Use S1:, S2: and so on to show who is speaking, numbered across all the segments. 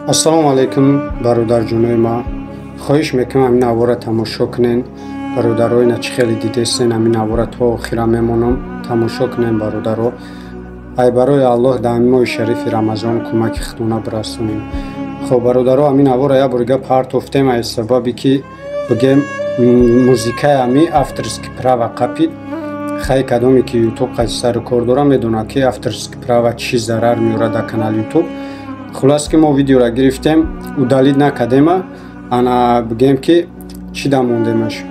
S1: Ассалому алайкум, бародарҷонои ма. Хоҳиш мекунам, ҳамин навора тамошо кунен. Бародаро, ина чӣ хеле дидесен, ҳамин навора то охира мемонам, тамошо кунен, бародаро. Ай барои Аллоҳ дар ҳамин моҳи шарифи Рамазон кӯмаки худона бирасонем. Хоб, бародаро, ҳамин навора як борига партофтем, аз сабабе ки бигем, музикаи ҳами авторский права қапид. Хай, кадоме ки Ютуб қайси сару кор дора, медонад, ки авторский права чӣ зарар меорад дар канали Ютуб. Хулас, ки мо видеора гирифтем, удалить накардема, ана бигем, ки чӣ да мондемаш,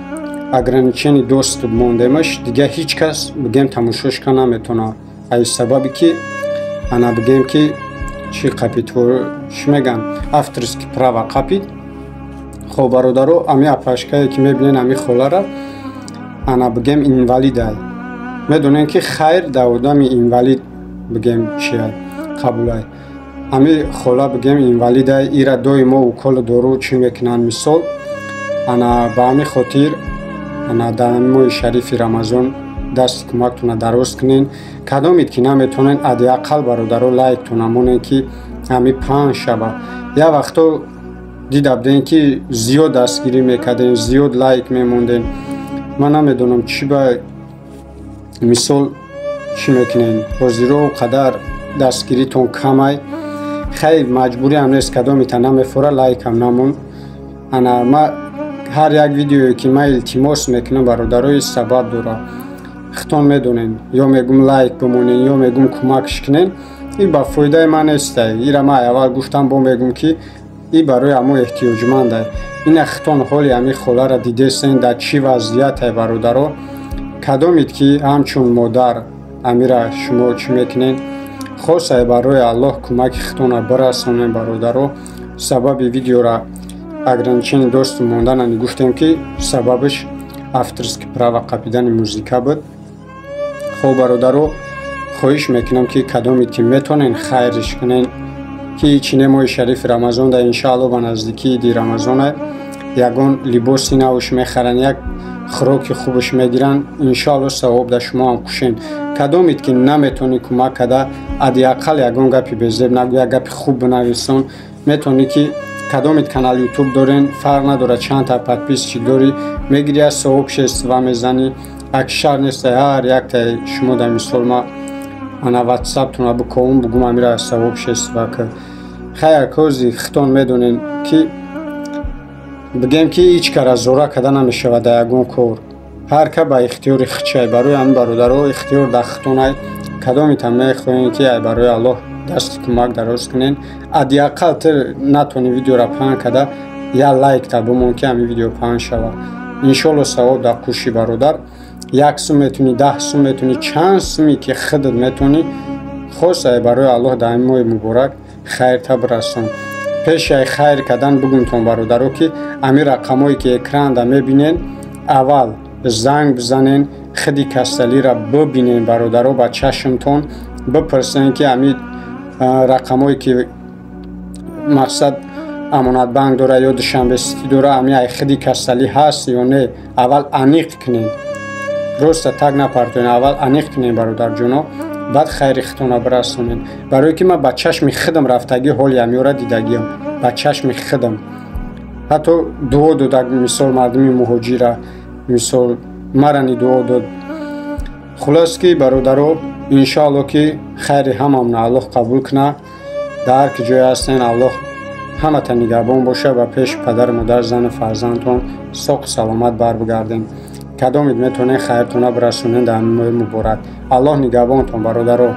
S1: ограниченный доступ мондемаш. Дигар ҳеҷ кас, бигем, тамошошка наметавонад, аз сабабе ки ана бигем, ки чӣ қапид, чӣ мегӯянд, авторский права қапид. Хоб, бародаро, ами апашкае ки мебинен, ами холара, ана бигем, инвалидай. Медонем, ки хайр дар одами инвалид, бигем, чия қабулай. Ами хола, бигем, инвалидай, ира доимо уколу дору чӣ мекунанд, мисол. Ана ба ҳамин хотир, ана дар ҳамин моҳи шарифи Рамазон дасти кӯмактона дароз кунен. Кадомед ки наметавонен, ҳадди ақал, бародаро, лайктона монен, ки ҳами паҳн шава. Як вақто дида будем, ки зиёд дастгирӣ мекардем, зиёд лайк мемондем. Ман намедонам, чӣ ба мисол чӣ мекунем, ҳозиро қадар дастгиритон камай. Хай, маҷбуриам нест, кадомита намефора, лайкам намон. Ана ма ҳар як видеое ки ман илтимос мекунам, бародарои, сабаб дорад, хитон медонем. Ё мегум лайк бимонен, ё мегум кӯмакш кунен, ин ба фоидаи ман нестай. Ира ман аввал гуфтам, бо мегум, ки и барои ҳамо эҳтиёҷмандай. Ина хитон ҳоли ҳами холара дидесен, дар чӣ вазъиятай, бародаро. Кадомед ки ҳамчун модар амира шумо чӣ мекунен, хосае барои Аллоҳ кӯмаки хитона бирасонем, бародаро. Сабаби видеора ограниченный доступ монданани гуфтем, ки сабабаш авторский права қапидани музика буд. Хоб, бародаро, хоҳиш мекунам, ки кадомед ки метонен, хайриш кунен, ки чине моҳи шарифи Рамазон да, иншаалло, ба наздикии иди Рамазона ягон либоси навш мехаранд, як хӯроки хубаш мегиранд, иншоалло, савоб да шумо ҳам кушен. Кадомед ки наметавонӣ кӯмак карда, ҳадди ақал ягон гапи безеб нагӯ, як гапи хуб бинависон. Метавонӣ ки, кадомед канал Ютуб дорен, фарқ надорад чандта подписчик дорӣ, мегирӣ, аз сообщество мезанӣ. Акшар неста, ҳар яктаи шумо да мисол ма ана Ватсаптона биковум, бугум, амира сообщество ки. Хайр, кози хитон медонен, ки бигем, ки ҳеҷ кара зора карда намешавад дар ягон кор, ҳар ка ба ихтиёри хичай. Барои ҳамин, бародаро, ихтиёр дар хитонай. Кадомитан мехоҳем, ки ай барои Аллоҳ дасти кӯмак дароз кунен, ҳадди ақал ту натонӣ видеора паҳн карда, як лайкта бимон, ки ҳамин видео паҳн шавад. Иншоалло, савоб дар кӯши, бародар. 1 сум метавонӣ, 10 сум метавонӣ, чанд суме ки худат метавонӣ, хосае барои Аллоҳ дар ҳамин моҳи муборак хайрта бирасон. Пеши ай хайр кардан бигумтон, бародаро, ки ҳамин рақамҳое ки экранда мебинен, аввал занг бизанен, худи касалиро бибинен, бародаро, ба чашмтон бипурсен, ки ҳамин рақамҳое ки мақсад Амонатбанк дора ё Душанбе Сити дора, ҳамин ай худи касалӣ ҳаст ё не, аввал аниқ кунен. Просто так напартоен, аввал аниқ кунен, бародарҷоно, баъд хайри хитона бирасонен. Барое ки ман ба чашми худам рафтагӣ, ҳоли ҳамёра дидагиам ба чашми худам, ҳатто дуо дода, мисол, мардуми муҳоҷира, мисол, марани дуо дод. Хулос, ки бародаро, иншоалло, ки хайри ҳамамона Аллоҳ қабул кунад. Дар ҳар ки ҷое ҳастен, Аллоҳ ҳамата нигаҳбон боша. Ба пеши падару модар, зану фарзандтон соқу саломат барбигардем. Кадомед метавонед, хайртона бирасонед дар ҳамин моҳи муборак. Аллоҳ нигаҳбонтон, бародаро.